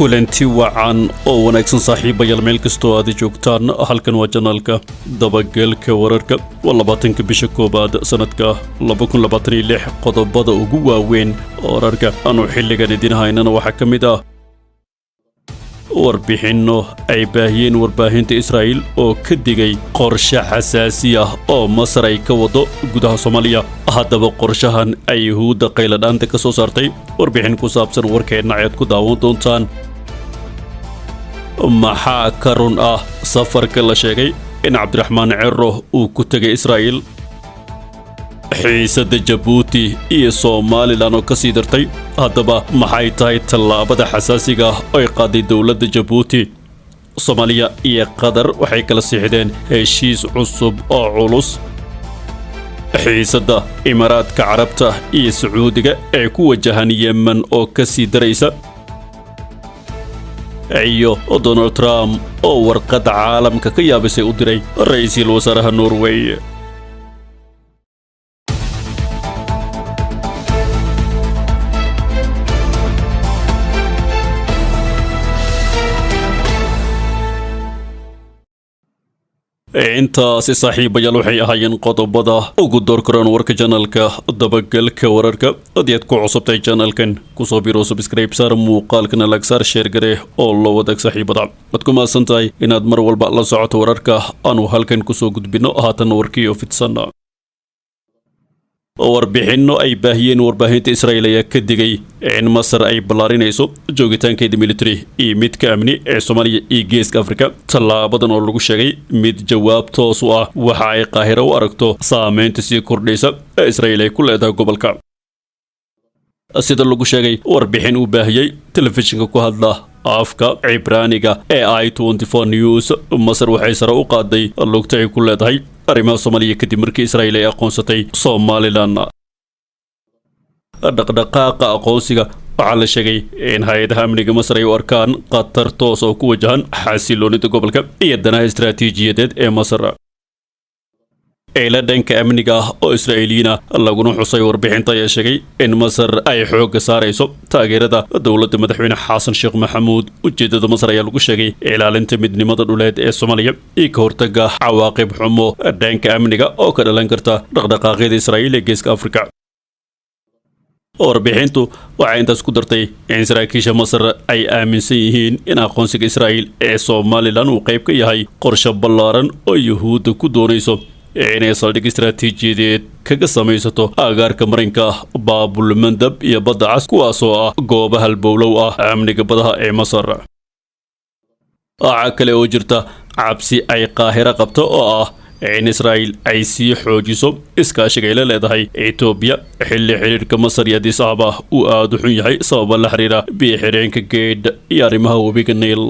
Kulanti wacan oo wanaagsan, saaxiibayaal, meel kastoo aad joogtaan. Halkan waa channelka Dabagelka Wararka. Waa 20-ka bisha koowaad sanadka 2026. Qodobada ugu waaweyn wararka aanu xilligan idin haynana waxaa ka mid ah warbixinno ay baahiyeen warbaahinta Israa'iil oo ka digay qorshe xasaasi ah oo Masar ay ka wado gudaha Soomaaliya. Haddaba, qorshahan ay Yuhuudda qayladhaanta ka soo saartay, warbixin ku saabsan warkeenna ayaad ku daawan doontaan. Maxaa ka run ah safarka la sheegay in Cabdiraxmaan Ciro uu ku tegay Israa'iil? Xiisadda Jabuuti iyo Somaliland oo ka sii dartay. Haddaba, maxay tahay tallaabada xasaasiga ah oo ay qaaday dowladda Jabuuti? Soomaaliya iyo Qatar waxay kala siixdeen heshiis cusub oo culus. Xiisadda Imaaraadka Carabta iyo Sacuudiga ee ku wajahan Yemen oo ka sii daraysa, iyo Donald Trump oo warqadda caalamka ka yaabisay u diray ra'iisul wasaaraha Norway. Intaasi, saaxiibayaal, waxay ahaayeen qodobada ugu doorkaraan warka channelka Dabagelka Wararka. Haddii aad ku cusubtay channelkan, kusoo biro, subscribe saar, muuqaalkana like saar, share garee oo la wadaag saaxiibada. Waad ku mahadsan tahay inaad mar walba la socoto wararka aanu halkan kusoo gudbino. Haatan warkiyo fidsan. Warbixinno ay baahiyeen warbaahinta Israa'iil ayaa ka digay in Masar ay ballaarinayso joogitaankeeda military iyo midka amni ee Soomaaliya iyo Geeska Afrika. Tallaabadan oo lagu sheegay mid jawaab toos u ah waxa ay Qaahiro u aragto saameynta sii kordhaysa ee Israa'iil ay ku leedahay gobolka. Sida lagu sheegay warbixin uu baahiyey telefishinka ku hadla afka Cibraaniga ee i News, Masar waxay sare u qaaday lugta ay ku leedahay arrimaha Soomaaliya kadib markii Israa'iil ay aqoonsatay Somaliland. Dhaqdhaqaaqa aqoonsiga waxaa la sheegay in hay-adaha amniga Masar ay u arkaan khatar toos oo ku wajahan xasiloonida gobolka iyo danaha istaraatiijiyadeed ee Masar. Eela dhanka amniga ah oo Israa'iiliyiina laguna xusay warbixinta ayaa sheegay in Masar ay xoogga saarayso taageerada dowladda madaxweyne Xasan Sheekh Maxamuud. Ujeedada Masar ayaa lagu sheegay ilaalinta midnimada dhuleed ee Soomaaliya iyo ka hortaga cawaaqib xumo dhanka amniga oo ka dhalan karta dhaqdhaqaaqyada Israa'iil ee Geeska Afrika. Warbixintu waxay intaas ku dartay in saraakiisha Masar ay aaminsan yihiin in aqoonsiga Israa'iil ee Somaliland uu qayb ka yahay qorshe ballaaran oo Yuhuudda ku doonayso inay saldhig istaraatiijiyadeed kaga samaysato agaarka marinka Baabulmandab iyo Badda Cas, kuwaasoo ah gooba halbowlow ah amniga badaha ee Masar. Waxaa kale oo jirta cabsi ay Qaahiro qabto oo ah in Israa'iil ay sii xoojiso iskaashiga ay la leedahay Etoobiya, xilli xiriirka Masar iyo Addis Ababa uu aada u xun yahay sababa la xiriira biyo xireenka Geedh iyo arrimaha webiga Niil.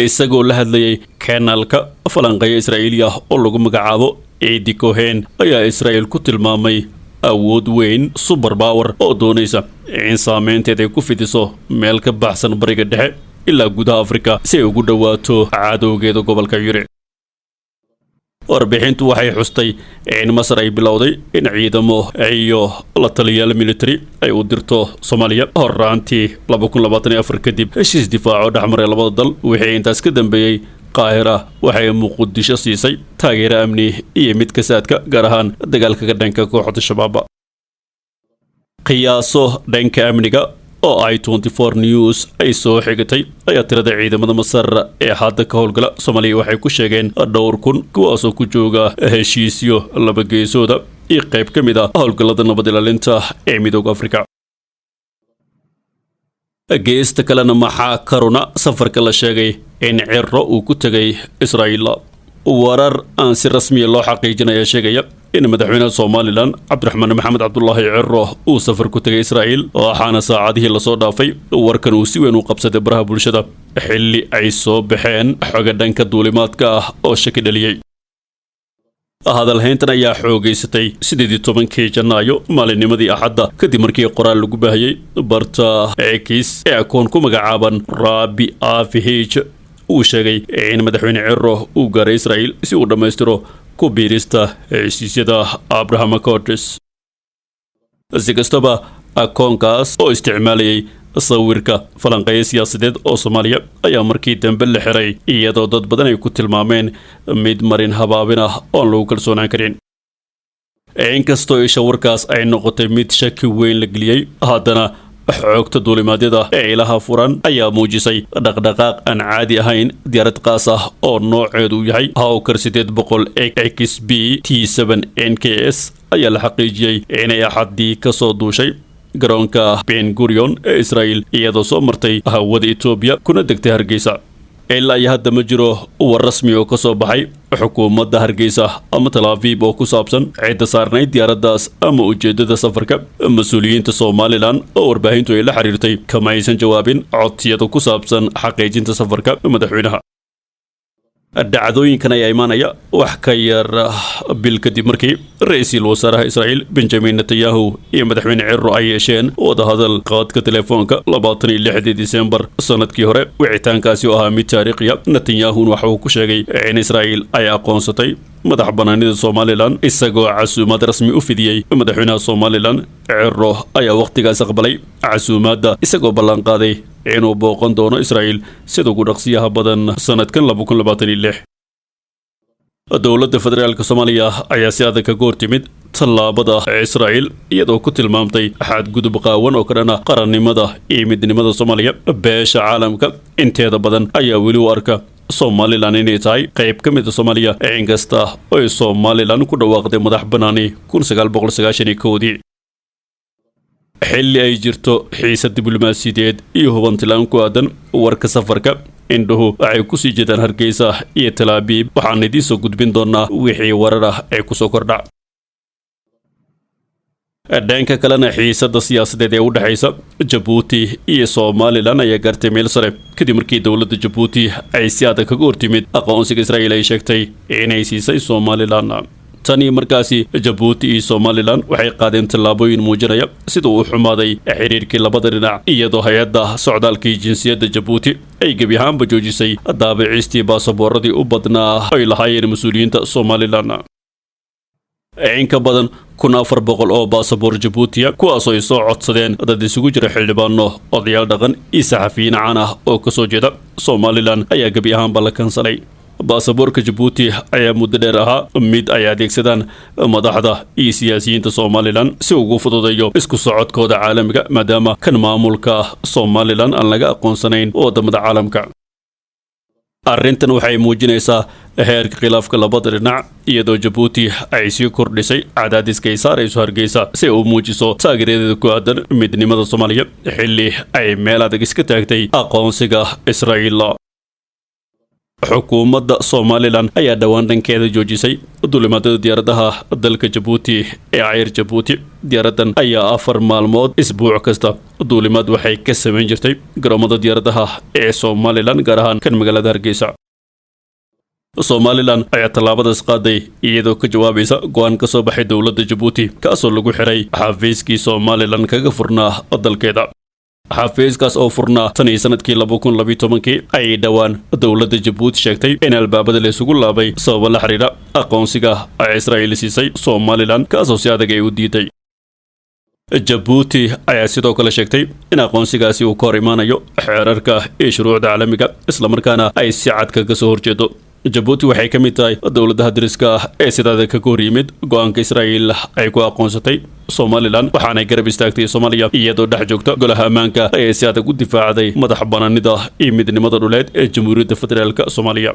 Isagoo la hadlayay kanaalka falanqeeya Israa'iili ah oo lagu magacaabo Ciidi Cohen ayaa Israa'iil ku tilmaamay awood weyn, super power, oo doonaysa in saameynteed ay ku fidiso meel ka baxsan Bariga Dhexe ilaa gudaha Afrika si ay ugu dhowaato cadowgeeda gobolka yuri. Warbixintu waxay xustay in Masar ay bilowday in ciidamo iyo la taliyaal military ay u dirto Soomaaliya horaantii 2024 kadib heshiis difaaco dhexmaray labada dal. Wixii intaas ka dambeeyey, Qaahira waxay Muqdisho siisay taageero amni iyo mid kasaadka, gaar ahaan dagaalka ka dhanka kooxda Shabaab. Qiyaaso dhanka amniga oo i News ay soo xigatay ayaa tirada ciidamada Masar ee hadda ka howlgala Soomaaliya waxay ku sheegeen dhowr kun, kuwaasoo ku jooga heshiisyo laba geesooda iyo qayb ka mid ah howlgallada nabad ilaalinta ee Midooda Afrika. Geesta kalena, maxaa ka runa safarka la sheegay in Ciro uu ku tegay Israa'iil? Warar aan si rasmiya loo xaqiijin ayaa sheegaya in madaxweynaha Somaliland Cabdiraxmaan Maxamed Cabdulaahi Ciro uu safar ku tegay Israa'iil, waxaana saacadihii lasoo dhaafay warkan uu si weyn u qabsaday baraha bulshada, xilli ay soo baxeen xoga dhanka duulimaadka ah oo shaki dhaliyey. Hadalhayntan ayaa xoogeysatay 18-kii Janaayo, maalinnimadii Axadda, kadib markii qoraal lagu baahiyey barta X ee akoon ku magacaaban Rabi Avihij uu sheegay in madaxweyne Ciro uu gaaray Israa'iil si uu dhammaystiro ku biirista heshiisyada Abraham Accords. Si kastaba, akoonkaas oo isticmaalayay Sawirka falanqeeya siyaasadeed oo Soomaaliya ayaa markii dambe la xiray, iyadoo dad badan ay ku tilmaameen mid marin habaabin ah oon lagu kalsoonaan karin. Inkastoo isha warkaas ay noqotay mid shaki weyn la geliyey, haddana xogta duulimaadyada ee ilaha furan ayaa muujisay dhaqdhaqaaq aan caadi ahayn. Diyaarad qaas ah oo nooceedu yahay Hawker 800 XB T7 NKS ayaa la xaqiijiyey inay Axaddii ka soo duushay garoonka Ben Gurion ee Israel, iyadoo soo martay hawada Etoobiya kuna degtay Hargeysa. Ilaa iyo hadda ma jiro war rasmi oo ka soo baxay xukuumadda Hargeysa ama Tel Aviv oo ku saabsan cidda saarnayd diyaaraddaas ama ujeeddada safarka. Mas-uuliyiinta Somaliland oo warbaahintu ay la xiriirtay kama aysan jawaabin codsiyada ku saabsan xaqiijinta safarka madaxweynaha. Dhacdooyinkan ayaa imaanaya wax ka yar bil kadib markii ra-iisul wasaaraha Israa'iil Benjamin Netanyahu iyo madaxweyne Ciro ay yeesheen wadahadal qaadka telefoonka 26-dii Disembar sanadkii hore. Wicitaankaasi oo ahaa mid taariikhiya, Netanyahun waxa uu ku sheegay in Israa'iil ay aqoonsatay madax banaanida Somaliland, isagoo casuumaad rasmi u fidiyey madaxweynaha Somaliland. Ciro ayaa wakhtigaas aqbalay casuumaadda, isagoo ballanqaaday inuu booqan doono Israa'iil sida ugu dhaqsiyaha badan sanadkan 2026. Dowladda Federaalka Soomaaliya ayaa si adag kaga hortimid tallaabada Israa'iil, iyadoo ku tilmaamtay xadgudub qaawan oo ka dhana qarannimada iyo midnimada Soomaaliya. Beesha caalamka inteeda badan ayaa weli u arka Somaliland inay tahay qayb ka mid a Soomaaliya, inkasta oy Somaliland ku dhawaaqday madax banaani 1991-dii. Xilli ay jirto xiisad diblomaasiyadeed iyo hubantilaan ku aadan warka safarka, indhuhu waxay kusii jeedaan Hargeysa iyo Tel Aviv. Waxaan idiin soo gudbin doonaa wixii warar ah ee kusoo kordha. Dhanka kalena, xiisada siyaasadeed ee u dhexaysa Jabuuti iyo Somaliland ayaa gaartay meel sare kadib markii dowladda Jabuuti ay si adag kaga hortimid aqoonsiga Israa'iil ay sheegtay inay siisay Somaliland. Tani markaasi Jabuuti iyo Somaliland waxay qaadeen tallaabooyin muujinaya sida uu xumaaday xiriirkii labada dhinac, iyadoo hay-adda socdaalkii jinsiyadda Jabuuti ay gebi ahaanba joojisay daabiciistii baasaboorradii u badnaa ay lahaayeen mas-uuliyiinta Somaliland. In ka badan 1400 oo baasaboor Jabuutiya, kuwaasoo ay soo codsadeen dad isugu jira xildhibaano, odayaal dhaqan iyo saxafiyiin caan ah oo kasoo jeeda Somaliland, ayaa gebi ahaanba la kansalay. Baasaboorka Jabuuti ayaa muddo dheer ahaa mid ay adeegsadaan madaxda iyo siyaasiyiinta Somaliland si ugu fududeeyo isku socodkooda caalamiga, maadaama kan maamulka Somaliland aan laga aqoonsanayn wadamada caalamka. Arrintan waxay muujinaysaa heerka khilaafka labada dhinac, iyadoo Jabuuti ay sii kordhisay cadaadiska ay saarayso Hargeysa si ay u muujiso taageeradeeda ku aadan midnimada Soomaaliya, xilli ay meel adag iska taagtay aqoonsiga Israa'iil. Xukuumadda Somaliland ayaa dhowaan dhankeeda joojisay duulimaadada diyaaradaha dalka Jabuuti ee Air Jabuuti. Diyaaraddan ayaa 4 maalmood isbuuc kasta duulimaad waxay ka samayn jirtay garoomada diyaaradaha ee Somaliland, gaar ahaan kan magaalada Hargeysa. Somaliland ayaa tallaabadaas qaaday iyadoo ka jawaabaysa go-aan ka soo baxay dowladda Jabuuti, kaasoo lagu xiray xafiiskii Somaliland kaga furnaa dalkeeda. Xafiiskaas oo furnaa tan iyo sanadkii 2012-kii ayay dhowaan dowladda Jabuuti sheegtay in albaabada la isugu laabay sababo la xiriira aqoonsiga ay Israa'iil siisay Somaliland, kaasoo si adag ay u diiday. Jabuuti ayaa sidoo kale sheegtay in aqoonsigaasi uu ka hor imaanayo xeerarka iyo shuruucda caalamiga, islamarkaana ay si cad kaga soo horjeedo. Jabuuti waxay ka mid tahay dowladaha dariska ah ee sidaada kaga hor yimid go-aanka Israa'iil ay ku aqoonsatay Somaliland, waxaanay garab istaagtay Soomaaliya, iyadoo dhex joogta Golaha Ammaanka ayay si adag u difaacday madax banaanida iyo midnimada dhuleed ee Jamhuuriyadda Federaalka Soomaaliya.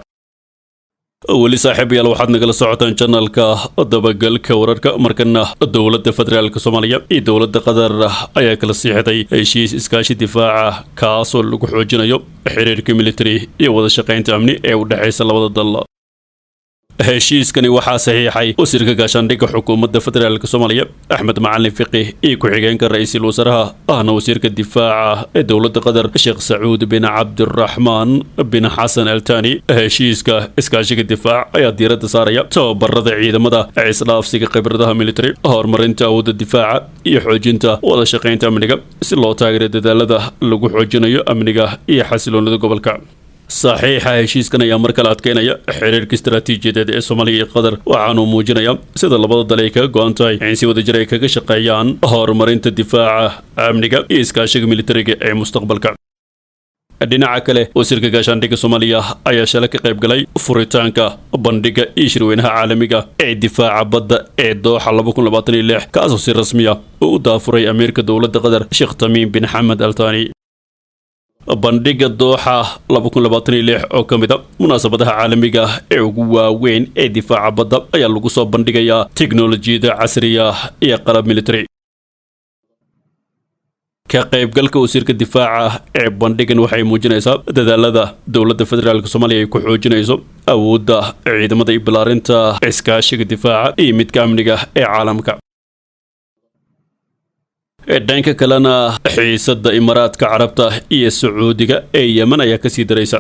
Weli, saaxiibayaal, waxaad nagala socotaan channelka Dabagalka Wararka. Markana, dowladda Federaalka Soomaaliya iyo dowladda Qatar ayaa kala siixday heshiis iskaashi difaaca, kaasoo lagu xoojinayo xiriirka military iyo wada shaqaynta amni ee u dhexaysa labada dal. Heshiiskani waxaa saxiixay wasiirka gaashaandhigga xukuumadda Federaalka Soomaaliya Axmed Macalin Fiqih iyo ku-xigeenka ra-iisul wasaaraha ahna wasiirka difaaca ee dowladda Qatar, Sheekh Sacuud bin Cabdiraxmaan bin Xasan Altani. Heshiiska iskaashiga difaac ayaa diiradda saaraya tababarada ciidamada, isdhaafsiga khibradaha military, horumarinta awoodda difaaca iyo xoojinta wada shaqaynta amniga, si loo taageero dadaalada lagu xoojinayo amniga iyo xasiloonida gobolka. Saxiixa heshiiskan ayaa mar kale adkeynaya xiriirka istaraatiijiyadeed ee Soomaaliya iyo Qatar, waxaanuu muujinayaa sida labada dal ay kaga go-an tahay in si wadajir ay kaga shaqeeyaan horumarinta difaaca, amniga iyo iskaashiga militariga ee mustaqbalka. Dhinaca kale, wasiirka gaashaandhigga Soomaaliya ayaa shalay ka qayb galay furitaanka bandhigga iyo shirweynaha caalamiga ee difaaca badda ee Dooxa 2026, kaasoo si rasmi ah uu u daafuray amiirka dowladda Qatar, Sheekh Tamiim bin Xamed Al Thani. Bandhigga Dooxa 2026 oo ka mid a munaasabadaha caalamiga ee ugu waaweyn ee difaaca badda ayaa lagu soo bandhigayaa tiknolojiyada casriga iyo qalab military. Ka qaybgalka wasiirka difaaca ee bandhigan waxay muujinaysaa dadaalada dowladda federaalka Soomaaliya ay ku xoojinayso awoodda ciidamada iyo bilaarinta iskaashiga difaaca iyo midka amniga ee caalamka. Dhanka kalena, xiisadda Imaaraadka Carabta iyo Sacuudiga ee Yemen ayaa kasii daraysa.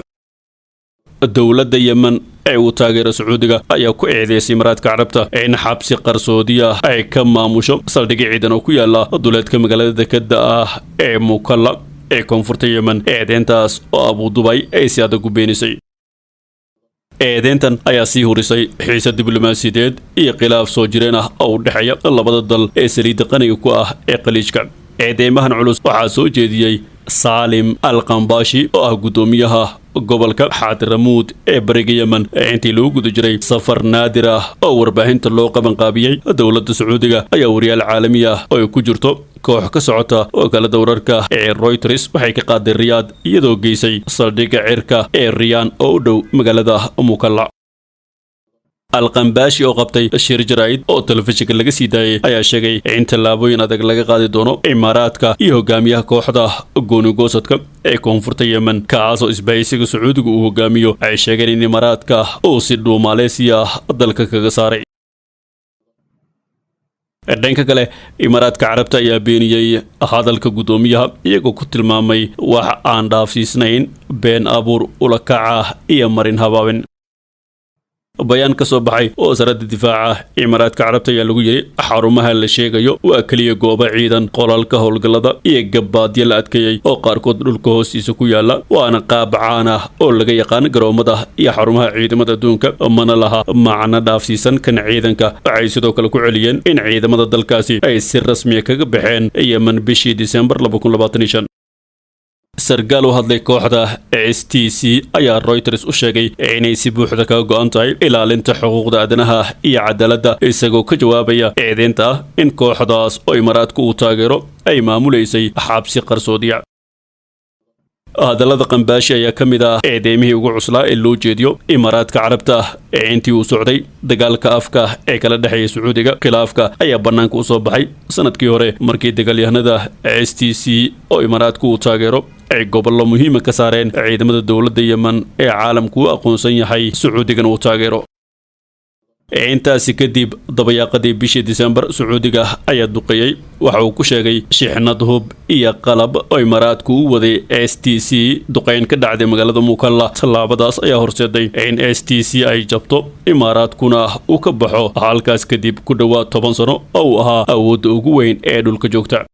Dowladda Yemen ee uu taageero Sacuudiga ayaa ku eedeysay Imaaraadka Carabta in xabsi qarsoodiya ay ka maamusho saldhigyo ciidan oo ku yaala duleedka magaalada dekeda ah ee Mukalla ee koonfurta Yemen, eedeyntaas oo Abudubay ay si adag u beenisay. Eedeyntan ayaa sii hurisay xiisa diblomaasiyadeed iyo khilaaf soo jireen ah oo u dhexeeya labada dal ee saliidda qaniga ku ah ee Khaliijka. Eedeymahan culus waxaa soo jeediyey Saalim Al Qambaashi oo ah guddoomiyaha gobolka Xadramuud ee bariga Yemen, intii lagu guda jiray safar naadir ah oo warbaahinta loo qabanqaabiyey dowladda Sacuudiga ayaa wariyaal caalami ah oo ay ku jirto koox ka socota wakaalada wararka ee Reuters waxay ka qaaday Riyaad, iyadoo geysay saldhigga cirka ee Riyaan oo u dhow magaalada Mukalla. Alqambaashi oo qabtay shir jaraa'id oo telefishinka laga sii daayay ayaa sheegay in tallaabooyin adag laga qaadi doono Imaaraadka iyo hogaamiyaha kooxda goonigoosadka ee koonfurta Yemen, kaasoo isbahaysiga Sacuudiga uu hogaamiyo ay sheegeen in Imaaraadka uu si dhuumaaleysiya dalka kaga saaray. Dhanka kale, Imaaraadka Carabta ayaa beeniyey hadalka guddoomiyaha, iyagoo ku tilmaamay wax aan dhaafsiisnayn been abuur ulakaca iyo marin habaabin. Bayaan ka soo baxay oo wasaaradda difaaca Imaaraadka Carabta ayaa lagu yidhi: xarumaha la sheegayo waa keliya goobo ciidan, qolalka howlgallada iyo gabaadyo la adkeeyey oo qaarkood dhulka hoostiisa ku yaala, waana qaab caan ah oo laga yaqaan garoomada iyo xarumaha ciidamada adduunka, mana laha macno dhaafsiisan kan ciidanka. Waxay sidoo kale ku celiyeen in ciidamada dalkaasi ay si rasmiya kaga baxeen Yemen bishii Disembar. Sarkaal u hadlay kooxda STC ayaa Reuters u sheegay inay si buuxda kaga go-an tahay ilaalinta xuquuqda aadanaha iyo cadaaladda, isagoo ka jawaabaya eedeynta ah in kooxdaas oo Imaaraadku uu taageero ay maamulaysay xabsi qarsoodiya. Hadallada Qambaashi ayaa ka mid ah eedeymihii ugu cuslaa ee loo jeediyo Imaaraadka Carabta ee intii uu socday dagaalka afka ee kala dhexeeya Sacuudiga. Khilaafka ayaa bannaanka usoo baxay sanadkii hore, markii dagaalyahanada STC oo Imaaraadku uu taageero ay gobollo muhiima ka saareen ciidamada dowladda Yemen ee caalamku u aqoonsan yahay, Sacuudigana uu taageero. Intaasi kadib, dabayaaqadii bishii Disembar, Sacuudiga ayaa duqeeyey waxa uu ku sheegay shixnad hub iyo qalab oo Imaaraadku u waday STC, duqeyn ka dhacday magaalada Mukalla. Tallaabadaas ayaa horseeday in STC ay jabto, Imaaraadkuna uu ka baxo halkaas kadib ku dhowaad 10 sano oo uu ahaa awoodda ugu weyn ee dhulka joogta.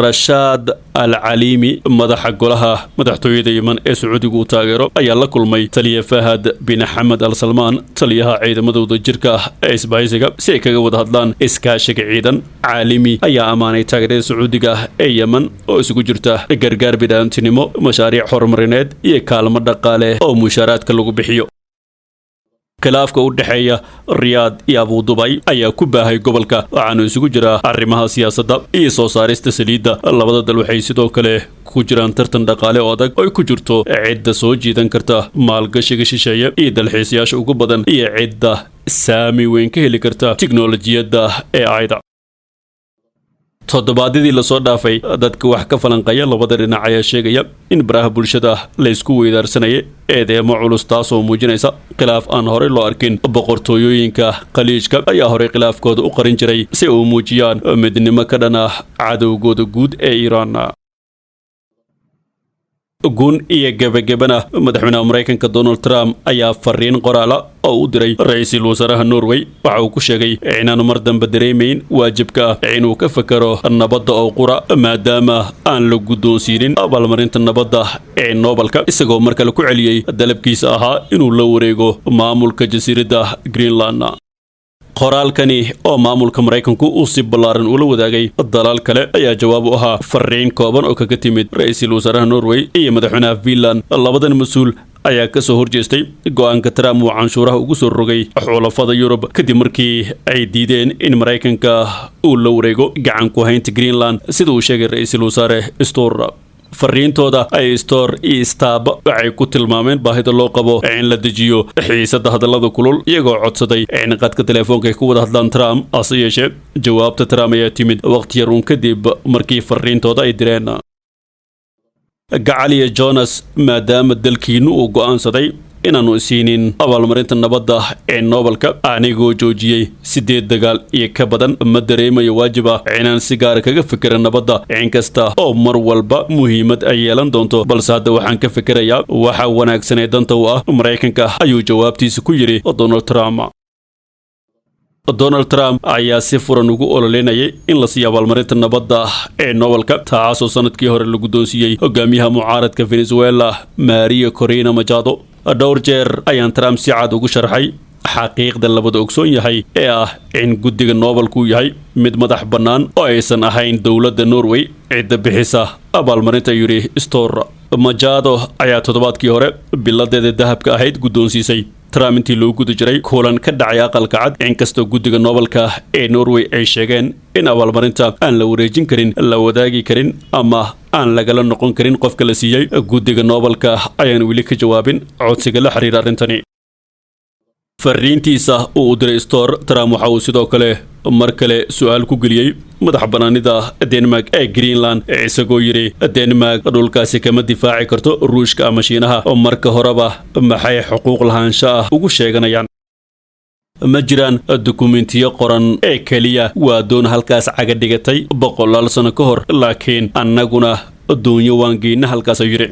Rashaad Al Caliimi, madaxa golaha madaxtooyada Yemen ee Sacuudigu uu taageero, ayaa la kulmay taliya Fahad bin Xamed Al Salmaan, taliyaha ciidamadooda jirka ah ee isbahaysiga, si ay kaga wada hadlaan iskaashiga ciidan. Caalimi ayaa ammaanay taageerada Sacuudiga ee Yemen oo isugu jirta gargaar bini'aadantinimo, mashaariic horumarineed iyo kaalmo dhaqaale oo mushaaraadka lagu bixiyo. Khilaafka u dhexeeya Riyaad iyo Abudubay ayaa ku baahay gobolka, waxaanu isugu jiraa arrimaha siyaasadda iyo soo saarista saliidda. Labada dal waxay sidoo kale ku jiraan tartan dhaqaale oo adag oo ay ku jirto cidda soo jiidan karta maalgashiga shisheeye iyo dalxiisayaasha ugu badan iyo cidda saami weyn ka heli karta tiknolojiyadda ee ayda. Toddobaadyadii lasoo dhaafay, dadka wax ka falanqeeya labada dhinac ayaa sheegaya in baraha bulshada la isku weydaarsanayay eedeemo culus, taasoo muujinaysa khilaaf aan horey loo arkin. Boqortooyooyinka Khaliijka ayaa horey khilaafkooda u qarin jiray si uu muujiyaan midnimo ka dhan ah cadowgooda guud ee Iiraan. Gun iyo gebagabana, madaxweynaha Maraykanka Donald Trump ayaa fariin qoraala oo u diray ra-iisul wasaaraha Norway waxa uu ku sheegay inaanu mar dambe dareemayn waajibka ah inuu ka fakero nabadda oo qura, maadaama aan la guddoonsiinin abaalmarinta nabadda ee Nobalka, isagoo mar kale ku celiyey dalabkiisa ahaa inuu la wareego maamulka jasiiradda Greenland. Qoraalkani oo maamulka Maraykanku uu si ballaaran ula wadaagay dalal kale ayaa jawaab u ahaa fariin kooban oo kaga timid ra-iisul wasaaraha Norway iyo madaxweynaha Finland. Labadan mas-uul ayaa kasoo horjeestay go-aanka Trump uu canshuuraha ugu soo rogay xulafada Yurub, kadib markii ay diideen in Maraykanka uu la wareego gacan ku haynta Greenland, sida uu sheegay ra-iisul wasaare Støre. Fariintooda ay Støre iyo Staba waxay ku tilmaameen baahida loo qabo in la dejiyo xiisada hadallada kulul, iyagoo codsaday in qadka telefoonka ay ku wada hadlaan Trump. Hase yeeshee, jawaabta Trump ayaa timid waqti yar uun kadib markii fariintooda ay direen. "Gacaliya Jonas, maadaama dalkiinnu uu go'aansaday inaannu isiinin abaalmarinta nabadda ee Nobalka, anigoo joojiyey 8 dagaal iyo ka badan, ma dareemayo waajib ah inaan si gaara kaga fikira nabadda, inkasta oo mar walba muhiimad ay yeelan doonto, balse hadda waxaan ka fikirayaa waxa wanaagsan ee danta u ah Maraykanka," ayuu jawaabtiisa ku yidhi Donald Trump. Donald Trump ayaa si furan ugu ololeynayay in la siiyo abaalmarinta nabadda ee Nobalka, taasoo sanadkii hore la guddoonsiiyey hogaamiyaha mucaaradka Venezuela, Maria Corina Machado. "Dhowr jeer ayaan Trump si cad ugu sharxay xaqiiqda labada ogsoon yahay ee ah in guddiga Nobalku yahay mid madax bannaan oo aysan ahayn dowladda Norway cidda bixisa abaalmarinta," yidhi Støre. Machado ayaa toddobaadkii hore biladeeda dahabka ahayd guddoonsiisay Trump intii loo guda jiray kulan ka dhacay Aqalka Cad, inkastoo guddiga Nobalka ee Norway ay sheegeen in abaalmarinta aan la wareejin karin, la wadaagi karin ama aan lagala noqon karin qofka la siiyey. Guddiga Nobalka ayaan weli ka jawaabin codsiga la xiriira arrintani. Fariintiisa uu u diray Støre, Trump waxa uu sidoo kale mar kale su-aal ku geliyey madax bannaanida Denmark ee Greenland, isagoo yidhi: "Denmark dhulkaasi kama difaaci karto Ruushka ama Shiinaha, oo marka horeba maxay xuquuq lahaansho ah ugu sheeganayaan? Ma jiraan dukumentiyo qoran ee keliya waa doon halkaas caga dhigatay boqolaal sano ka hor, laakiin annaguna doonyo waan geyna halkaas," ayuu yidhi.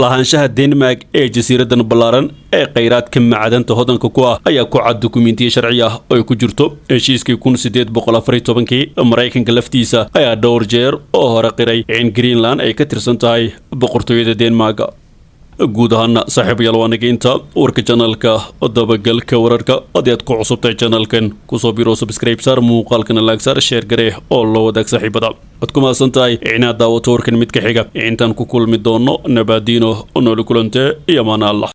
Lahaanshaha Denmark ee jasiiradan ballaaran ee khayraadka macdanta hodanka ku ah ayaa ku cad dukumentiyo sharci ah oo ay ku jirto heshiiskii 1814-kii. Maraykanka laftiisa ayaa dhowr jeer oo hore qiray in Greenland ay ka tirsan tahay boqortooyada Denmark. Guud ahaana, saaxiibayaal, waa nageynta warka channelka Dabagalka Wararka. Haddii aad ku cusubtahay channelkan, kusoo biro, subscribe saar, muuqaalkana like saar, share garee oo loo wadaag saaxiibada. Waad ku mahadsan tahay inaad daawato warkan mid ka xiga. Intaan ku kulmi doono, nabaadiino, nooli kulante iyo maana Allah.